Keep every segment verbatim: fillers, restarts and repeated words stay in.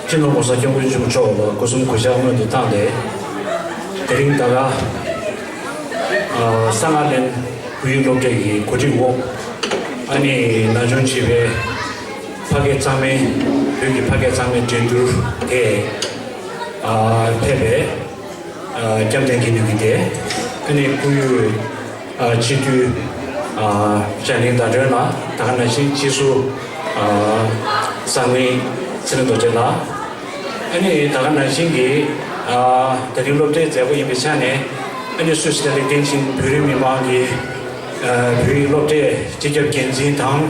སྤྱི་ནོར་༸གོང་ས་༸སྐྱབས་མགོན་ཆེན་པོ་མཆོག་ལ་སྒོ་གསུམ་གུས་ཕྱག་སྔོན་དུ་བཏང་སྟེ། དེ་རིང་ད་ག་ཨ་གསང་སྔགས་གླིང་བོད་ཡིག་སློབ་གྲྭའི་གི་གོ་སྒྲིག་འོག་ཨ་ནི་ན་ཆུང་བྱིས་པའི་ཕ་སྐད་གཙང་མའི་བོད་ཀྱི་ཕ་སྐད་གཙང་མའི་འགྲན་བསྡུར་དེ་ཨ་ཕེབས་པའི་ཨ་བཅོམ་ལྡན་འགྲུབ་ཀྱི་དེ་ཨ་ནི་སྐུ་ཡོད། ཨ་སྤྱི་འཐུས་ཨ་ལྕམ་གླིང་ཟླ་སྒྲོན་ལགས། ད་ག་ནང་བཞིན་སྤྱི་ཟུར་ཨ་གསང་གླིང་ཚེ་རིང་རྡོ་རྗེ་ལགས། ཨ་ནི་ད་ག་ནང་བཞིན་གྱི་ཨ་དེ་རིང་སློབ་གྲྭའི་མཛད་སྒོ་ཡིན་པའི་ཆ་ནས་ཨ་ནི་སུད་སི་ལ་ལེགས་ལྡན་ཅིང་བོད་རིགས་མི་མང་གི་ཨ་བོད་ཡིག་སློབ་གྲྭའི་སྤྱི་ཁྱབ་འགན་འཛིན་དང་།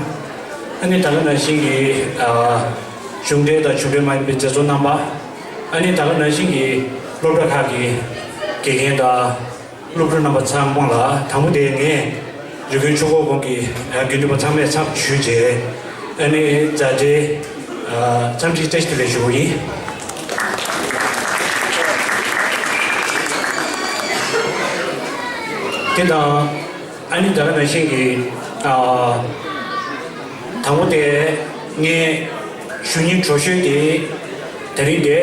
ཨ་ནི་ད་ག་ནང་བཞིན་གྱི་ཨ་གཞུང་འབྲེལ་དང་གཞུང་འབྲེལ་མ་ཡིན་པའི་མཛད་གཙོ་རྣམ་པ། ཨ་ནི་ད་ག་ནང་བཞིན་གྱི་སློབ་གྲྭ་ཁག་གི་དགེ་རྒན་དང་། སློབ་ཕྲུག་རྣམ་པ་ཚང་མ་ལ་དང་པོ་དེ་ངས་རི་ཀོན་ཆོས་འཁོར་དགོན་གྱི་དགེ་འདུན་པ་ཚང་མས་ཚབ་ཞུས་རྗེས་ཨ་ནི་མཛད་རྗེས་འཚམས་འདྲི་བཀྲ་ཤིས་བདེ་ལེགས་ཞུ་གི་ཡིན། དེ་དང་ཨ་ནི་ད་ག་ནང་བཞིན་གྱི་དང་པོ་དེ་ངས་ཞུ་སྙིང་བྲོ་ཤོས་དེ་དེ་རིང་དེ།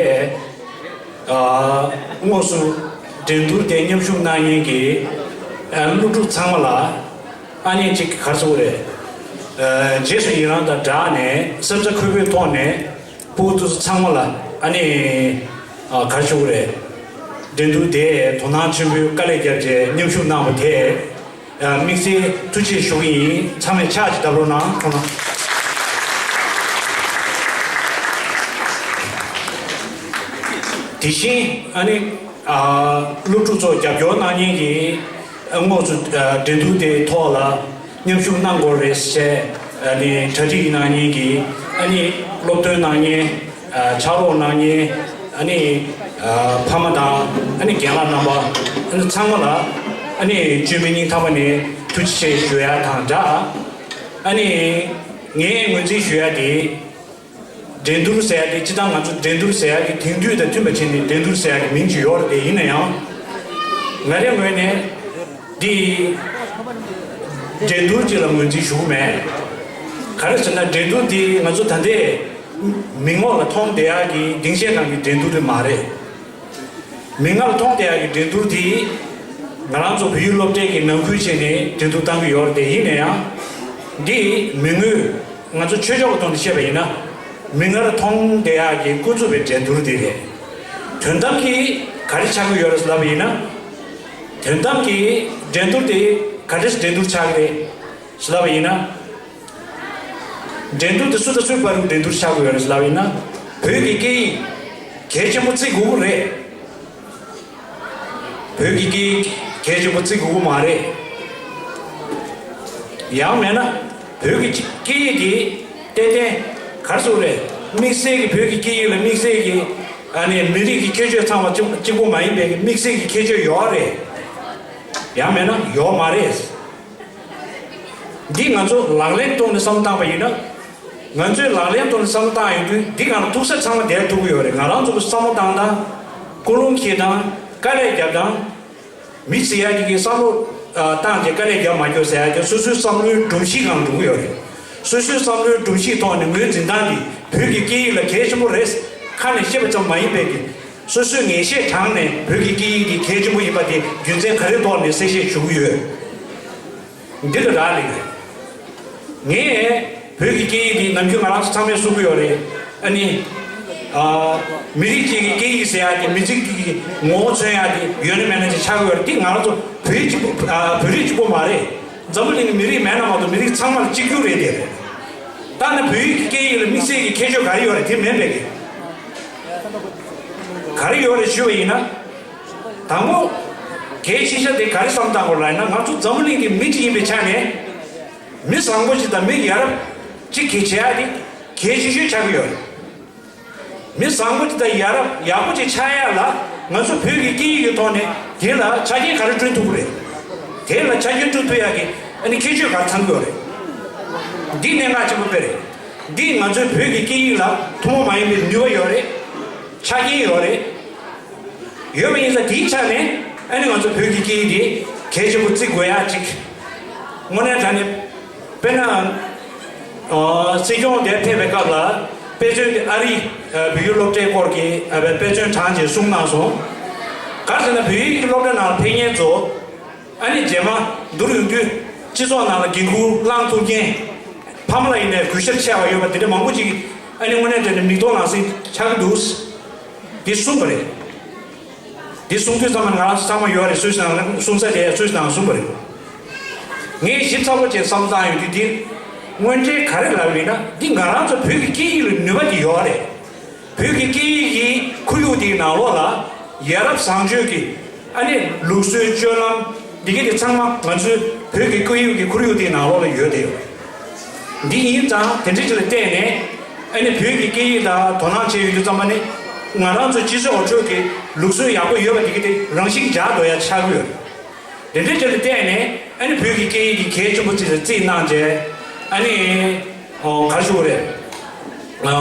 དངོས་སུ་འགྲན་བསྡུར་དེ་མཉམ་ཞུགས་གནང་མཁན་གྱི་སློབ་ཕྲུག་ཚང་མ་ལ་ཨ་ནི་གཅིག་ག་རེ་ཟེར་དགོས་རེད། རྗེས་སུ་ཡི་རང་དང་སྦྲགས་ནས་སེམས་རྩ་འཁོལ་པོའི་ཐོག་ནས་ཕྲུ་གུ་དེ་ཚོ་ཚང་མ་ལ་ཨ་ནི་ག་རེ་ཟེར་དགོས་རེད། འགྲན་བསྡུར་དེ་དོ་སྣང་ཆེན་པོས་དཀའ་ལས་བརྒྱབ་རྗེས་མཉམ་ཞུགས་གནང་བ་དེ། དམིགས་བསལ་ཐུགས་རྗེ་ཆེ་ཞུ་གི་ཡིན། ཚང་མས་ཕྱག་ཅིག་བརྡབ་རོགས་གནང་། དེ་བཞིན་ཨ་ནི་སློབ་ཕྲུག་ཚོ་རྒྱབ་སྐྱོར་གནང་མཁན་གྱི་དངོས་སུ་འགྲན་བསྡུར་དེའི་ཐོག་ལ་མཉམ་ཞུགས་གནང་དགོས་རེད་ཟེར་ཨ་ནི་གྲ་སྒྲིག་གནང་མཁན་གྱི་ཨ་ནི་སློབ་སྟོན་གནང་མཁན། ཕྱག་རོགས་གནང་མཁན་ཨ་ནི་ཕ་མ་དང་ཨ་ནི་རྒན་ལགས་རྣམ་པ་ཨ་ནི་ཚང་མ་ལ་ཨ་ནི་བཅོས་མིན་སྙིང་ཐག་པ་ནས་ཐུགས་རྗེ་ཆེ་ཞུ་ཡ་དང་སྦྲགས། ཨ་ནི་ངས་ངོས་འཛིན་ཞུ་ཡ་དེ་འགྲན་བསྡུར་ཟེར་ཡ་དེ་སྤྱིར་བཏང་ང་ཚོ་འགྲན་བསྡུར་ཟེར་ཡ་གི་དེང་དུས་དང་མཐུན་པ་བྱས་ནས་འགྲན་བསྡུར་ཟེར་ཡ་གི་མིང་ཅིག་ཡོད་རེད། དེ་ཡིན་ན་ཡང་ང་རའི་ངོས་ནས། འདི་འགྲན་བསྡུར་ཅིག་ལ་ངོས་འཛིན་ཞུ་གི་མེད། ག་རེ་ཟེར་ན་འགྲན་བསྡུར་འདི་ང་ཚོ་ད་ལྟའི་མིག་ངོགས་ལ་མཐོང་བསྡད་ཡག་གི་སྡིངས་ཆའི་སྒང་གི་འགྲན་བསྡུར་དེ་མ་རེད། མིག་སྔར་མཐོང་བསྡད་ཡག་གི་འགྲན་བསྡུར་འདི་ང་རང་ཚོ་བོད་ཡིག་སློབ་གྲྭའི་གི་ནང་ཁུལ་བྱས་ནས་འགྲན་བསྡུར་བཏང་གི་ཡོད་རེད། དེ་ཡིན་ན་ཡང་འདི་མི་དངོས་ང་ཚོ་ཆོས་ཕྱོགས་ཀྱི་ཐོག་ནས་བཤད་པ་ཡིན་ན་མིག་སྔར་མཐོང་བསྡད་ཡག་གི་ཀུན་རྫོབ་པའི་འགྲན་བསྡུར་འདི་རེད། དོན་དམ་གྱི་ག་རེ་ཆགས་ཀྱི་ཡོད་རེད་ཟེར་ལབ་པ་ཡིན་ན། དོན་དམ་གྱི་འགྲན་བསྡུར་དེ་ག་འདྲས་འགྲན་བསྡུར་ཆགས་ཀྱི་རེད་ཟེར་ལབ་པ་ཡིན་ན། འགྲན་བསྡུར་དེ་སུ་དང་སུའི་བར་དུ་འགྲན་བསྡུར་ཆགས་དགོས་ཡོད་རེད་ཟེར་ལབ་པ་ཡིན་ན། བོད་ཀྱི་སྐད་ཡིག་གལ་ཆེན་པོ་བརྩི་དགོས་ཀྱི་རེད། བོད་ཀྱི་སྐད་ཡིག་གལ་ཆེན་པོ་བརྩི་དགོས་ཀྱི་མ་རེད། ཡང་མིན་ན་བོད་ཀྱི་སྐད་ཡིག་དེ་ཏན་ཏན་ག་རེ་ཟེར་དགོས་རེད། དམིགས་བསལ་གྱི་བོད་ཀྱི་སྐད་ཡིག་ལ་དམིགས་བསལ་གྱི་ཨ་ནི་མི་རིགས་ཀྱི་ཁྱད་ཆོས་ཚང་བ་གཅིག་གཅིག་པོ་མ་ཡིན་པའི་དམིགས་བསལ་གྱི་ཁྱད་ཆོས་ཡོད་རེད། ཡང་མིན་ན་ཡོད་མ་རེད། འདི་ང་ཚོ་ལག་ལེན་ཐོག་ནས་བསམ་བློ་བཏང་པ་ཡིན་ན། ང་ཚོས་ལག་ལེན་ཐོག་ནས་བསམ་བློ་བཏང་ཡོང་དུས་འདི་གང་ལ་ཐུག་ས་ཚང་མ་དེར་ཐུག་གི་ཡོད་རེད། ང་རང་ཚོ་གི་བསམ་བློ་བཏང་སྟངས། ཀུན་སློང་འཁྱེར་སྟངས། དཀའ་ལས་རྒྱབ་སྟངས། མི་ཟེར་ཡག་གི་བསམ་བློ་བཏང་སྟེ་དཀའ་ལས་རྒྱབ་མ་རྒྱབ་ཟེར་ཡག་གི་སོ་སོའི་བསམ་བློའི་སྒྲོམ་གཞི་སྒང་འགྲོ་གི་ཡོད་རེད། སོ་སོའི་བསམ་བློའི་སྒྲོམ་གཞིའི་ཐོག་ནས་ངོས་འཛིན་སྟངས་འདི་བོད་ཀྱི་སྐད་ཡིག་ལ་གལ་ཆེན་པོ་རེད། ཁ་ནས་བཤད་པ་ཙམ་མ་ཡིན་པའི་གི་སོ་སོའི་ངེས་ཤེས་དྲངས་ནས་བོད་ཀྱི་སྐད་ཡིག་འདི་གལ་ཆེན་པོ་ཡིན་པ་དེ་རྒྱུ་མཚན་ག་རེ་ཐོག་ནས་གསལ་བཤད་ཞུ་གི་ཡོད། འདི་ལ་རག་ལས་རེད། ངས་བོད་ཀྱི་སྐད་ཡིག་འདི་ནམ་རྒྱུན་ང་རང་ཚོ་ཚང་མས་གསུང་གི་ཡོད་རེད། ཨ་ནི། ཨ། མི་རིགས་གཅིག་གི་སྐད་ཡིག་ཟེར་ཡག་དེ་མི་རིགས་གཅིག་གི་ངོ་བོ་མཚོན་ཡག་དེ་ཡོད་ན་མེད་ན་ཅིག་ཆགས་ཀྱི་ཡོད་རེད། འདི་ང་རང་ཚོ་བོད་རིགས་གཅིག་པོ། ཨ། བོད་རིགས་གཅིག་པོ་མ་རེད། འཛམ་བུ་གླིང་གི་མི་རིགས་མེད་ན་མ་གཏོགས་མི་རིགས་ཚང་མ་ལ་གཅིག་གྱུར་རེད་དེ། ད་ནི་བོད་ཡིག་གི་སྐད་ཡིག་ལ་དམིགས་བསལ་གྱི་ཁྱད་ཆོས་ག་རེ་ཡོད་རེད། དེ་མིན་པས་གི། ག་རེ་ཡོད་རེད་ཞུས་པ་ཡིན་ན། དང་པོ། གལ་ཆེ་ཤོས་དེ་ག་རེ་བསམ་བཏང་དགོས་ལབ་ན། ང་ཚོ་འཛམ་བུ་གླིང་གི་མི་གཅིག་ཡིན་པའི་ཆ་ནས། མི་བཟང་པོ་གཅིག་དང་མི་ཡ་རབས་གཅིག་གི་བྱེད་ཡག་དེ་གལ་ཆེ་ཤོས་ཆགས་ཀྱི་ཡོད་རེད། མི་བཟང་པོ་གཅིག་དང་ཡ་རབས་ཡག་པོ་གཅིག་ཆགས་ཡག་ལ་ང་ཚོ་བོད་ཀྱི་སྐད་ཡིག་གི་ཐོག་ནས་དེ་ལ་ཆ་རྐྱེན་ག་རེ་བསྐྲུན་ཐུབ་ཀྱི་རེད། དེ་ལ་ཆ་རྐྱེན་བསྐྲུན་ཐུབ་ཡག་གི་ཨ་ནི་ཁྱད་ཆོས་ག་རེ་ཚང་གི་ཡོད་རེད། འདི་གནད་འགག་ཆེན་པོ་དཔེ་རེད། འདི་ང་ཚོའི་བོད་ཀྱི་སྐད་ཡིག་ལ་ཐུན་མོང་མ་ཡིན་པའི་ནུས་པ་ཡོད་རེད། ཆ་རྐྱེན་ཡོད་རེད། ཡོད་པ་ཡིན་ཙང་དེའི་ཆ་ནས་ཨ་ནི་ང་ཚོ་བོད་ཀྱི་སྐད་ཡིག་འདི་གལ་ཆེན་པོ་བརྩི་དགོས་ཡག་ཅིག་དངོས་གནས་དྲང་གནས་དཔེར་ན། ཨ། སྲིད་སྐྱོང་དེ་ཕེབས་པའི་སྐབས་ལ་ དཔེ་མཚོན་དེ་ཨ་རིའི་བོད་ཡིག་སློབ་གྲྭའི་སྐོར་གྱི་དཔེ་མཚོན་དྲངས་བྱས་གསུངས་གནང་སོང་། ག་རེ་ཟེར་ན་བོད་ཡིག་གི་སློབ་གྲྭ་ནང་ལ་ཕེབས་མཁན་ཚོ་ཨ་ནི་རྗེས་མ་བསྡུར་ཡོང་དུས་སྤྱི་ཚོགས་ནང་ལ་འགན་འཁུར་བླང་ཐུབ་མཁན། ཕ་མ་ལ་ཡིན་ནའི་གུས་ཞབས་ཆེ་བ་ཡོད་པ་དེ་འདྲ་མང་པོ་ཅིག་ཨ་ནི་དངོས་གནས་དྲང་གནས་མིག་མཐོང་ལག་ཟིན་ཆགས་ཀྱི་འདུག་འདི་གསུངས་པ་རེད། འདི་གསུང་དུས་ཙམ་པ་ང་རང་ཚོ་ཚང་མ་ཡོད་རེད། སུས་ནང་གསུང་ས་དེ་སུས་ནང་གསུངས་པ་རེད། ངས་ཞིབ་ཚགས་པོ་བྱས་བསམ་བློ་བཏང་ཡོང་དུས་འདི་དངོས་འབྲེལ་ག་རེ་ལབ་ཡིན་ན། འདི་ང་རང་ཚོ་བོད་ཀྱི་སྐད་ཡིག་ལ་ནུས་པ་དེ་ཡོད་རེད། བོད་ཀྱི་སྐད་ཡིག་གི་ཁོར་ཡུག་དེའི་ནང་ལོགས་ལ་ཡ་རབས་བཟང་སྤྱོད་ཀྱི་ཨ་ནི་ལུགས་སྲོལ་སྤྱོད་ལམ་འདི་ག་དེ་ཚང་མ་ང་ཚོའི་བོད་ཀྱི་སྐད་ཡིག་གི་ཁོར་ཡུག་དེའི་ནང་ལོགས་ལ་ཡོད་དེ་ཡོད། འདི་ཡིན་ཙང་དེ་འདྲ་ཅིག་ལ་བལྟས་ནས་ཨ་ནི་བོད་ཀྱི་སྐད་ཡིག་ལ་དོ་སྣང་བྱས་ཡོང་དུས་ཙམ་པ་ནི་ང་རང་ཚོ་སྤྱི་ཚོགས་ཁྲོད་ཀྱི་ལུགས་སྲོལ་ཡག་པོ་ཡོད་པ་དེ་གི་དེ་རང་བཞིན་འཇགས་འགྲོ་ཡ་ཆགས་ཀྱི་ཡོད་རེད། དེ་འདྲ་ཅིག་ལ་བལྟས་ནས་ཨ་ནི་བོད་ཀྱི་སྐད་ཡིག་འདི་གལ་ཆེན་པོ་ཅིག་ལ་བརྩིས་གནང་བྱས་ཨ་ནི་ཨོ་ག་རེ་ཞུ་དགོས་རེད། ཨ་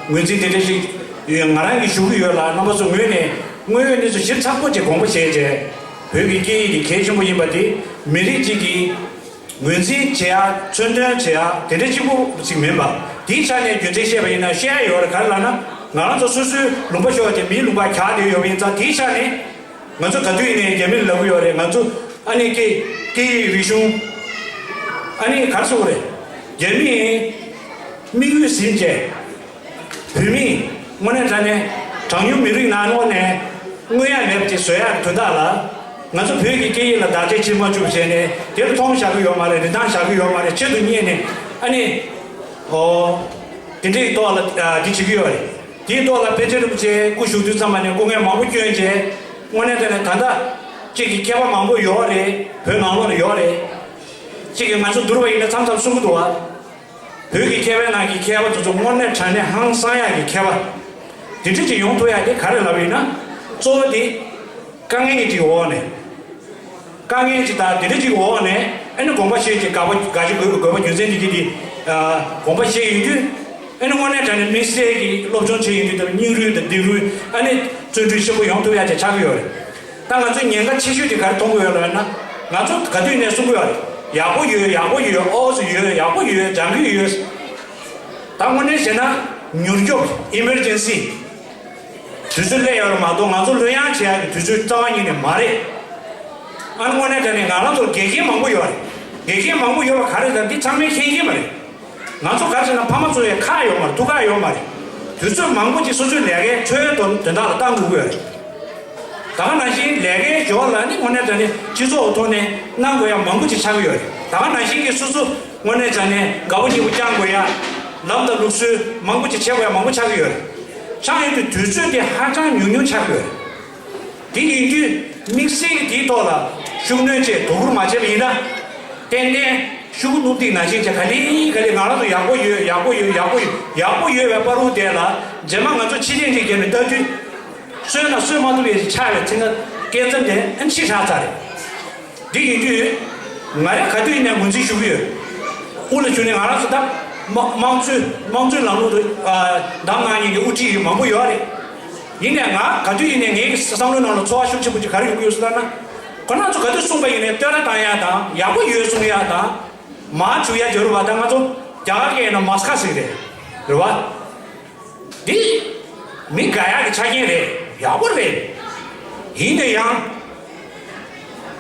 ངོས་འཛིན་དེ་འདྲ་ཞིག་ང་རང་གིས་ཞུ་གི་ཡོད་ལ། རྣམ་པ་ཚོ་ངོས་ནས་དངོས་ཡོད་གནས་ཚུལ་ཞིབ་ཚགས་པོ་ཅིག་དགོངས་པ་བཞེས་བྱས་བོད་ཀྱི་སྐད་ཡིག་འདི་གལ་ཆེན་པོ་ཡིན་པ་དེ་མི་རིགས་གཅིག་གི་ངོས་འཛིན་བྱེད་ཡ། མཚོན་དོན་བྱེད་ཡ་དེ་འདྲ་གཅིག་པུ་ཞིག་མིན་པ། དེའི་ཆ་ནས་རྒྱུ་མཚན་བཤད་པ་ཡིན་ན་བཤད་ཡ་ཡོད་རེད། ག་རེ་ལབ་ན་ང་རང་ཚོ་སོ་སོའི་ལུང་པ་ཤོར་བ་དེ་མིའི་ལུང་པར་གྱར་བསྡད་ཡོད་པ་ཡིན་ཙང་། དེའི་ཆ་ནས་ང་ཚོ་ག་དུས་ཡིན་ནའི་རྒྱ་མི་ལ་ལབ་གི་ཡོད་རེད། ང་ཚོ་ཨ་ནི་སྐད་སྐད་ཡིག་རིག་གཞུང་ཨ་ནི་ག་རེ་ཟེར་དགོས་རེད། རྒྱ་མིའི་དམིགས་ཡུལ་ཟིན་བྱས། བོད་མིས་དངོས་གནས་དྲང་གནས་གྲངས་ཉུང་མི་རིགས་ནང་ལོགས་ནས་མངོན་ཡ་མེད་པ་ཅིག་བཟོ་ཡག་གི་དོན་དག་ལ། ང་ཚོ་བོད་ཀྱི་སྐད་ཡིག་ལ་བདག་གཅེས་བྱེད་མ་བཅུག་བྱས་ནས་དེ་ལ་མཐོང་བཞག་གི་ཡོད་མ་རེད། རིན་ཐང་བཞག་གི་ཡོད་མ་རེད། ཆེད་དུ་གཉེར་ནས་ཨ་ནི་ཨོ་དེ་འདྲའི་ཐོག་ལ་ཨ་འདི་བྱེད་ཀྱི་ཡོད་རེད། དེའི་ཐོག་ལ་པཎ་ཆེན་རིན་པོ་ཆེ་སྐུ་བཞུགས་དུས་ཙམ་པ་ནས་སྐུ་ངལ་མང་པོ་བསྐྱོན་རྗེས་དངོས་གནས་དྲང་གནས་ད་ལྟ་གཅིག་གི་མཁས་པ་མང་པོ་ཡོད་རེད། བོད་ནང་ལོགས་ལ་ཡོད་རེད། གཅིག་གི་ང་ཚོ་བསྡུར་བ་ཡིན་ན་མཚམས་མཚམས་གསུང་གི་འདུག་བ། བོད་ཀྱི་མཁས་པའི་ནང་གི་མཁས་པ་དེ་ཚོ་དངོས་གནས་དྲང་གནས་ཧང་སང་ཡག་གི་མཁས་པ་དེ་འདྲ་ཅིག་ཡོང་ཐུབ་ཡག་དེ་ག་རེ་ལབ་ཡིན་ན། གཙོ་བོ་དེ་དཀའ་ངལ་ཅིག་འོག་ནས། དཀའ་ངལ་ཅིག་དང་དེ་འདྲ་ཅིག་འོག་ནས་ཨ་ནི་དགོངས་པ་བཞེས་ཀྱི་དགའ་པོ་དགའ་ཞིང་དགོས་དགོས་པ་རྒྱུ་མཚན་དེ་གི་དེ་དགོངས་པ་བཞེས་ཡོང་དུས་ཨ་ནི་དངོས་གནས་དྲང་གནས་དམིགས་བསལ་གྱི་སློབ་སྦྱོང་བྱེད་ཡོང་དུས་དང་སྙིང་རུས་དང་སྡིགས་རུས་ཨ་ནི་བརྩོན་འགྲུས་ཆེན་པོ་ཡོང་ཐུབ་ཡག་ཅིག་ཆགས་ཀྱི་ཡོད་རེད། ད་ང་ཚོས་ཉེན་ཁ་ཆེ་ཤོས་དེ་ག་རེ་མཐོང་གི་ཡོད་ལབ་ན། ང་ཚོ་ག་དུས་ནས་གསུང་གི་ཡོད་རེད། ཡག་པོ་ཡོད། ཡག་པོ་ཡོད། ཨོ་ཙི་ཡོད། ཡག་པོ་ཡོད། སྦྱང་གི་ཡོད། ད་དངོས་གནས་བྱས་ན་མྱུར་སྐྱོབ་ཨི་མར་ཇེན་སི་དུས་ཚོད་སླེབས་ཡོད་རེད་མ་གཏོགས་ང་ཚོ་ལྷོད་ཡངས་བྱེད་ཡག་གི་དུས་ཚོད་རྩ་བ་ཉིད་ནས་མ་རེད། ཨ་ནི་དངོས་གནས་དྲང་གནས་ང་རང་ཚོར་འགལ་རྐྱེན་མང་པོ་ཡོད་རེད། འགལ་རྐྱེན་མང་པོ་ཡོད་པ་ག་རེ་ད་འདི་ཚང་མས་མཁྱེན་གྱི་མ་རེད། ང་ཚོ་ག་རེ་ཟེར་ན་ཕ་མ་ཚོ་ཡང་ཁག་ཡོད་མ་རེད། ཐུགས་ཁག་ཡོད་མ་རེད། དུས་ཚོད་མང་པོ་ཅིག་སོ་སོའི་ལས་ཀའི་འཚོ་བའི་དོན་དོན་དག་ལ་བཏང་དགོས་ཀྱི་ཡོད་རེད། ད་ག་ནང་བཞིན་ལས་ཀའི་ཞོར་ལ་ནི་དངོས་གནས་དྲང་གནས་སྤྱི་ཚོགས་ཐོག་ནས་གནང་དགོས་ཡ་མང་པོ་ཅིག་ཆགས་ཀྱི་ཡོད་རེད། ད་ག་ནང་བཞིན་གྱི་སོ་སོ་དངོས་གནས་དྲང་གནས་དགའ་པོ་སྐྱིད་པོ་བསྐྱང་དགོས་ཡ་ལམ་དང་ལུགས་སྲོལ་མང་པོ་ཅིག་བྱེད་དགོས་ཡ་མང་པོ་ཆགས་ཀྱི་ཡོད་རེད། ཆགས་ཡོང་དུས་དུས་ཚོད་དེ་ཧ་ཅང་ཉུང་ཉུང་ཆགས་ཀྱི་ཡོད་རེད། དེ་ཡིན་དུས་དམིགས་བསལ་གྱི་དེའི་ཐོག་ལ་ཤུགས་སྣོན་བྱས་དོ་ཁུར་མ་བྱས་པ་ཡིན་ན། ཏན་ཏན་ཤུགས་སྣུབ་ཏིག་ནང་བཞིན་བྱས་ག་ལེ་ག་ལེ་ང་རང་ཚོ་ཡག་པོ་ཡོད། ཡག་པོ་ཡོད། ཡག་པོ་ཡོད། ཡག་པོ་ཡོད་པའི་བར་དུ་དེ་ལ་རྗེས་མ་ང་ཚོ་ཕྱི་རྟེན་ཅིག་བརྒྱབ་ནས་ལྟ་དུས། གསོས་ན་གསོས་མ་ཐུབ་པའི་ཆགས་པའི་ཚིག་ངན་སྐད་འཛེམ་དེ་ཨ་ནི་ཕྱི་བསྲེགས་ཚར་རེད། འདི་ཡིན་དུས་ང་རང་ག་དུས་ཡིན་ནའི་ངོས་འཛིན་ཞུ་གི་ཡོད། དབུ་ལ་བཞུགས་ནས་ང་རང་ཚོ་ད་དམངས་དམངས་གཙོའི་དམངས་གཙོའི་ལམ་ལུགས་དུ་བདམས་གནང་མཁན་གྱི་དབུ་ཁྲིད་མང་པོ་ཡོད་རེད། ཡིན་ནའི་ང་ག་དུས་ཡིན་ནའི་ངའི་བསམ་བློའི་ནང་ལ་ཚོར་བ་ཤུགས་ཆེན་པོ་ཅིག་ག་རེ་ཡོང་གི་ཡོད་ཟེར་ན། ཁོ་རང་ཚོ་ག་དུས་གསུངས་པ་ཡིན་ནའི་བསྟོད་ར་བཏང་ཡ་དང་ཡག་པོ་ཡོད་གསུང་ཡ་དང་མར་བྱུག་ཡ་བྱ་རུ་བ་དང་ང་ཚོ་རྒྱ་གར་སྐད་ཡིན་ན་མཱ་སི་ཀ་ཟེར་གི་རེད། རེད་བ། འདི་མི་དགའ་ཡག་གི་ཆ་རྐྱེན་རེད། ཡག་པོ་རེད། ཡིན་ན་ཡང་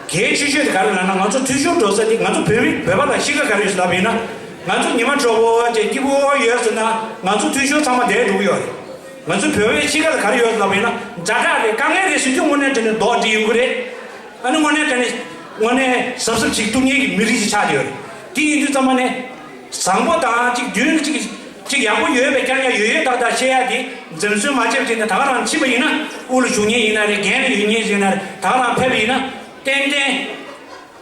གལ་ཆེ་ཤོས་དེ་ག་རེ་ལབ་ན་ང་ཚོ་འཐུས་ཤོར་འགྲོ་ས་དེ་ང་ཚོ་བོད་མི་བོད་པ་ལ་གཤིས་ཀ་ག་རེ་ཡོད་ཟེར་ལབ་པ་ཡིན་ན། ང་ཚོ་ཉི་མ་དྲོ་པོ་བྱས་སྐྱིད་པོ་ཡོད་ཟེར་ན་ང་ཚོ་འཐུས་ཤོར་ཚང་མ་བསྡད་འགྲོ་གི་ཡོད་རེད། ང་ཚོ་བོད་པའི་གཤིས་ཀ་ལ་ག་རེ་ཡོད་ཟེར་ལབ་པ་ཡིན་ན་ཛ་དྲག་རེད། དཀའ་ངལ་རེད་ཟེར་དུས་དངོས་གནས་དྲང་གནས་རྡོག་སྒྲིལ་ཡོང་གི་རེད། ཨ་ནི་དངོས་གནས་དྲང་གནས་དངོས་གནས་གཟབ་གཟབ་ཅིག་གཏུབ་མཁན་གྱི་མི་རིགས་ཅིག་ཆགས་བསྡད་ཡོད་རེད། དེ་ཡིན་དུས་ཙམ་པ་ནས་བཟང་པོ་དང་ཅིག་མདུན་ལ་ཅིག་ཅིག་ཡག་པོ་ཡོད་པའི་རྐྱང་རྐྱང་ཡོད་ཡོད་ཏག་ཏག་བཤད་ཡ་དེ་འཛེམ་ཟོན་མ་བྱེད་པ་བྱས་ནས་ད་ག་རང་ཕྱིན་པ་ཡིན་ན་དབུ་ལ་བཞུགས་མཁན་ཡིན་ན་རེད། འགན་ལ་ཡོད་མཁན་ཡིན་ན་རེད། ད་ག་རང་ཕེབས་པ་ཡིན་ན་ཏན་ཏན་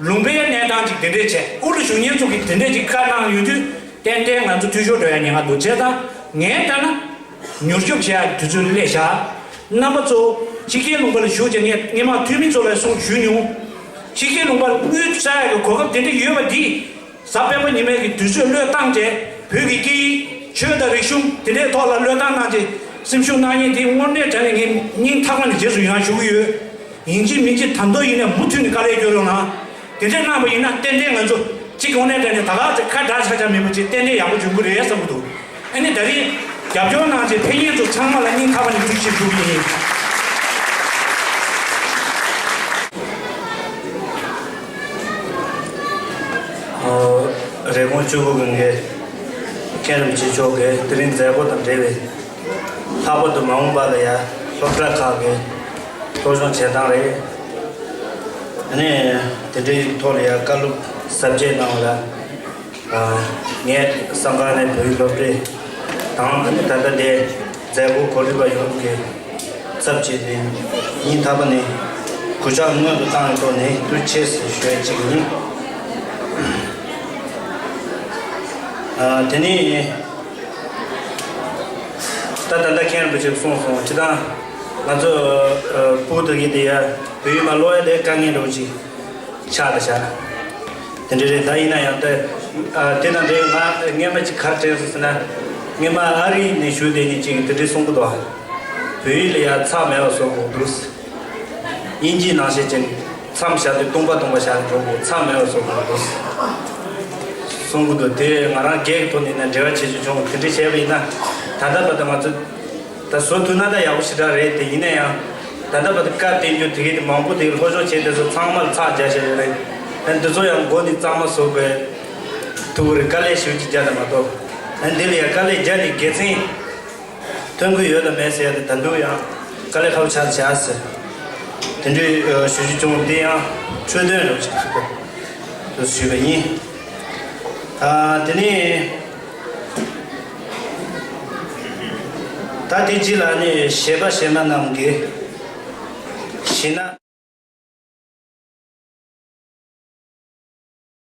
ལུང་པའི་གནས་སྟངས་ཅིག་དེ་འདྲས་བྱས་དབུ་ལ་བཞུགས་མཁན་ཚོ་གིས་དེ་འདྲས་ཅིག་བཀའ་གནང་ཡོང་དུས་ཏན་ཏན་ང་ཚོ་འཐུས་ཤོར་འགྲོ་ཡ་ཉེན་ཁ་འདུག་བྱས་ཙང་ངས་ལྟ་ན། མྱུར་སྐྱོབ་བྱེད་ཡག་དུས་ཚོད་སླེབས་ཤག་རྣམ་པ་ཚོ་ཕྱི་རྒྱལ་ལུང་པ་ལ་བཞུགས་བྱས་ངས་སྔས་མ་འཐུས་མི་ཚོ་ལ་གསུང་ཞུས་མྱོང་། ཕྱི་རྒྱལ་ལུང་པར་དངུལ་བསགས་ཡག་གི་གོ་སྐབས་དེ་འདྲ་ཡོད་པ་འདིས་གཟའ་སྤེན་པ་ཉི་མའི་གི་དུས་ཚོད་བློས་བཏང་བྱས་བོད་ཀྱི་སྐད་ཡིག་ཆོས་དང་རིག་གཞུང་དེ་འདྲའི་ཐོག་ལ་བློས་བཏང་གནང་བྱས་སེམས་ཤུགས་གནང་མཁན་དེ་དངོས་གནས་དྲང་གནས་ངས་སྙིང་ཐག་པ་ནས་རྗེས་སུ་ཡི་རང་ཞུ་གི་ཡོད། ཡིན་གཅིག་མིན་གཅིག་ད་དུང་ཡིན་ནའི་མུ་མཐུད་ནས་དཀའ་ལས་སྐྱོན་རོགས་གནང་། དེ་འདྲས་གནང་བ་ཡིན་ན་ཏན་ཏན་ང་ཚོ་གཅིག་དངོས་གནས་དྲང་གནས་ད་ག་ཚོད་ཁ་བྲལ་ཆག་ཆག་མེད་པ་ཅིག་ཏན་ཏན་ཡག་པོ་འབྱུང་གི་རེད་བསམ་གི་འདུག་ཨ་ནི་ད་རིང་ རྒྱབ་སྐྱོར་གནང་བྱས་ཕེབས་མཁན་ཚོ་ཚང་མ་ལ་སྙིང་ཐག་པ་ནས་ཐུགས་རྗེ་ཆེ་ཞུ་གི་ཡིན། ཨོ། རེབ་གོང་བཅུ་དགུ་གི་མཁན་རིན་པོ་ཆེ་མཆོག་གིས་དེ་རིང་མཛད་སྒོ་དང་འབྲེལ་བའི་ལྷག་པར་དུ་མ་འོངས་པ་ལ་ཡང་སློབ་གྲྭ་ཁག་གི་སློབ་སྦྱོང་བྱེད་སྟངས་རེད། ཨ་ནི་དེ་འདྲའི་ཐོག་ལ་ཡང་བཀའ་སློབ་ཟབ་རྒྱས་གནང་བ་ལ། ཨ། ངས་གསང་སྒང་ནས་བོད་ཡིག་སློབ་གྲྭ་དང་། ཨ་ནི་ད་ལྟ་འདིར་མཛད་སྒོ་གོ་སྒྲིག་པ་ཡོངས་ཀྱི་ཚབ་བྱས་ཏེ་སྙིང་ཐག་པ་ནས་གུས་ཕྱག་སྔོན་དུ་བཏང་བའི་ཐོག་ནས་ཐུགས་རྗེ་ཆེ་ཞུ་ཡ་གཅིག་ཡིན། ཨ། དེ་ནས་ད་ད་ལྟ་མཁན་རིན་པོ་ཆེས་གསུངས་སོང་། སྤྱིར་བཏང་ང་ཚོ་ཨ་ཕྲུ་གུ་དེ་གི་དེ་ཡ་བོད་ཡིག་མ་ཀློག་ཡ་དེ་དཀའ་ངལ་འདྲ་བོ་ཅིག་ཆགས་ད་ཆགས། དེ་འདྲ་རེད། ད་ཡིན་ན་ཡང་ད་ཨ་དེ་དང་འབྲེལ་ང་སྔས་མ་ཅིག་ག་རེ་དྲན་སོང་ཟེར་ན། སྔས་མ་ཨ་རི་ནས་བཞུགས་བསྡད་མཁན་ཅིག་གིས་དེ་འདྲ་གསུང་གི་འདུག། ཨ། བོད་ཡིག་ལ་ཡ་མཚམས་མེད་པ་བཟོ་དགོས་འདུག། དབྱིན་ཇིའི་ནང་བཞིན་ཅིག་མཚམས་བཞག་དུས་སྟོང་པ་སྟོང་པ་བཞག་ནས་འགྲོ་དགོས། མཚམས་མེད་པ་བཟོ་དགོས་འདུག་གསུང་གི་འདུག། དེ་ང་རང་སྒེར་གྱི་ཐོག་ནས་ཡིན་ན་འབྲེལ་བ་བྱེད་རྒྱུ་བྱུང་། དེ་འདྲ་བྱས་པ་ཡིན་ན་ད་ལྟ་བར་དུ་ང་ཚོ་ད་བཟོ་ཐུབ་ན་ད་ཡག་པོ་ཞེ་དྲག་རེད། དེ་ཡིན་ན་ཡང་ད་ལྟ་བར་དུ་བཀའ་བསྟན་རྒྱུ་དེ་གའི་དེ་མང་པོ་དེ་སློབ་སྦྱོང་བྱས་དེ་ཚོ་ཚང་མ་ལ་ཚར་བརྒྱབ་བཞག་ཡོད་རེད། ཨ་ནི་འདི་ཚོ་ཡང་མགོ་ནས་གཙང་མ་བཟོ་དགོས་ཐུག་གི་རེད། དཀའ་ལས་ཞེ་པོ་ཅིག་བརྒྱབ་ན་མ་གཏོགས། ཨ་ནི་འདི་ལ་ཡང་དཀའ་ལས་བརྒྱབ་ནས་དགེ་མཚན་ཐོན་གྱི་ཡོད་དམ་མེད་ཟེར་ཡ་དེ་ད་དུང་ཡང་དཀའ་ལས་ཁག་པོ་ཆགས་བཞག་ཟེར། དེ་འདྲའི་ཨ་ཞུ་རྒྱུ་བྱུང་། དེ་ཡང་འཕྲོས་དོན་རེད་ཞེས་ཞུ་དགོས་ཞུས་པ་ཡིན། ཨ། དེ་ནས་ད་དེ་རྗེས་ལ་ནི་གཞས་པ་གཞས་མ་རྣམས་ཀྱིས་གཞས་སྣ།